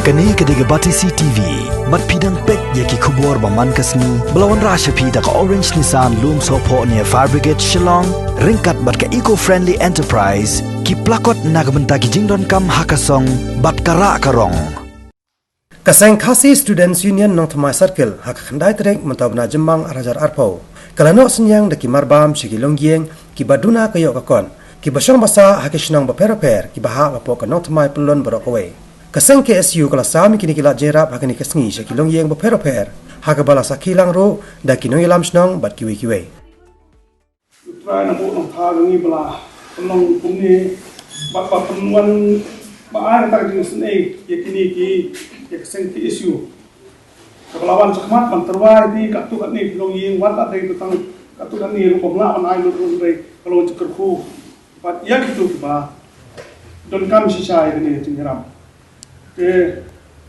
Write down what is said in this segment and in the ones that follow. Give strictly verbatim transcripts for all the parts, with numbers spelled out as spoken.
Kane ka dei ka Batesi T V. Bad phi dang peit ïa ki khubor ba man ka sngi ba la wanrah sha phi da ka Orange Nissan Lumsohphoh near Fire Brigade Shillong, ryngkat bad ka Eco Friendly Enterprise, ki plakot na ka bynta ki jingdonkam ha ka song bad ka rah ka rong. Ka seng Khasi Students Union Nongthymmai Circle ha ka khyndai tarik mynta u bnai Jymmang ar hajar arphew ka la noh synñiang da ki marbam sha ki longïing kiba duna ka ïoh ka kot, kiba shong ba sah ha ki shnong bapher bapher kiba hap hapoh ka Nongthymmai Pyllun baroh kawei. Ka seng K S U ka la sam ïa kine ki lad jingïarap ha kane ka sngi sha ki longïing bapher bapher, ha kaba la sakhi lang ruh da ki nongïalam shnong bad kiwei kiwei. U Trai na buh nongthaw jong ngi ba la pynlong kumne, ba, ba pynwan, ba ai tang jingïaseng ïa kine ki, ïa ka seng K S U. Kaba la wan shakhmat ban tyrwa ïa ki katto katne ki longïing, wat la dei tang katto katne ruh ba ym lah ban ai lut ruh, hynrei ka long jingkyrkhu bad ïa kito kiba donkam shisha ïa kane ka jingïarap. Te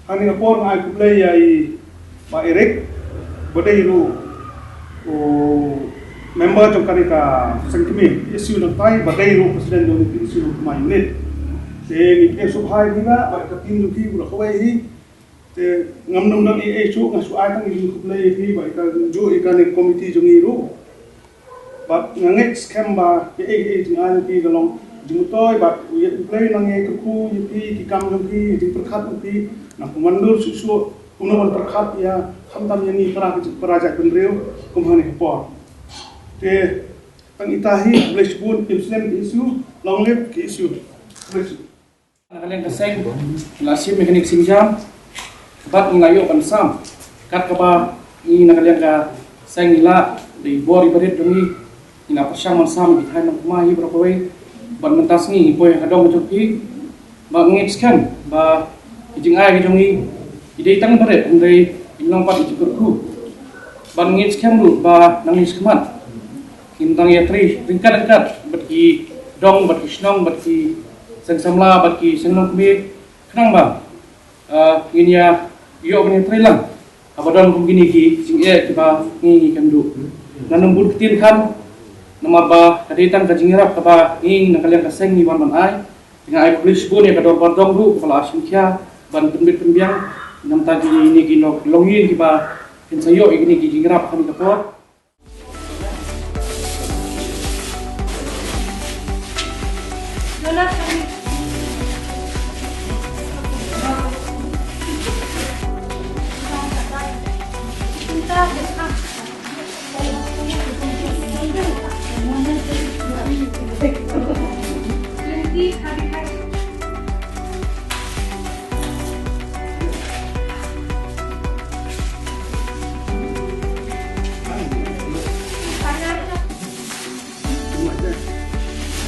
hangne ha por nga ai khublei ïa i Bah Eric, ba dei ruh u member jong kane ka seng kmie K S U Nongthymmai, ba dei ruh president jong K S U Nongthymmai unit. Te ngi pdiang sngewbha ïa phi bah, bad ka team jong phi baroh kawei hi. Te ngam nym don ei ei shuh, nga shu ai tang ïa i khublei ïa phi bad ïa kane ka committee jong ngi ruh. Bad nga ngeit skhem ba kaei kaei jong ngi ka long jingmyntoi bad U Blei un nang ïai kyrkhu ïa phi, ki kam jong phi, jingpyrkhat jong phi. Nang pynwandur shuh shuh kumno ban pyrkhat ïa, khamtam ïa ngi para, para jaitbynriew kum hangne ha por. Te tang ita hi, khublei shibun, kim slem K S U, long live K S U. Khublei shibun. Na ka liang ka seng, ngi la shim ïa kane ka sienjam bad ngi la ïoh ban sam. Kat kaba ngi na ka liang ka seng ngi la, da i bor i barit jong ngi, ngi la pyrshang ban sam ïa ki thaiñ Nongthymmai hi baroh kawei. Bad mynta sngi ngi poi ha ka dong jong phi, ba ngi ngeit skhem ba ki jingai ki jong ngi ki dei tang barit, hynrei ki long pat ki jingkyrkhu. Bad ngi ngeit skhem ruh ba nangne shakhmat ngin dang ïatrei ryngkat ryngkat bad ki dong, bad ki shnong, bad ki seng samla, bad ki seng nongkmie, khnang ba, ah, ngin ïa ïoh ban ïatrei lang haba don kum kine ki jingeh kiba ngi, ngi kynduh. Ngan ym bun ktien khan, namar ba ka dei tang ka jingïarap kaba ngi na ka liang ka seng ngi wan ban ai. Te nga ai khublei shibun ïa ka dorbar dong ruh kaba la shim khia ban pynbit pynbiang na ka bynta kine ki longïing kiba kin sa ïoh ïa kine ki jingïarap ha kane ka por.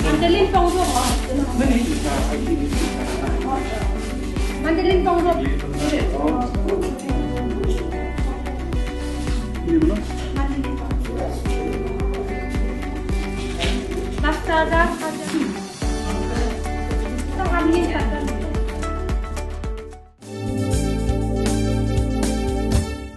Mandalin Tongzok. Mandalin Tongzok. Lifestyle dah.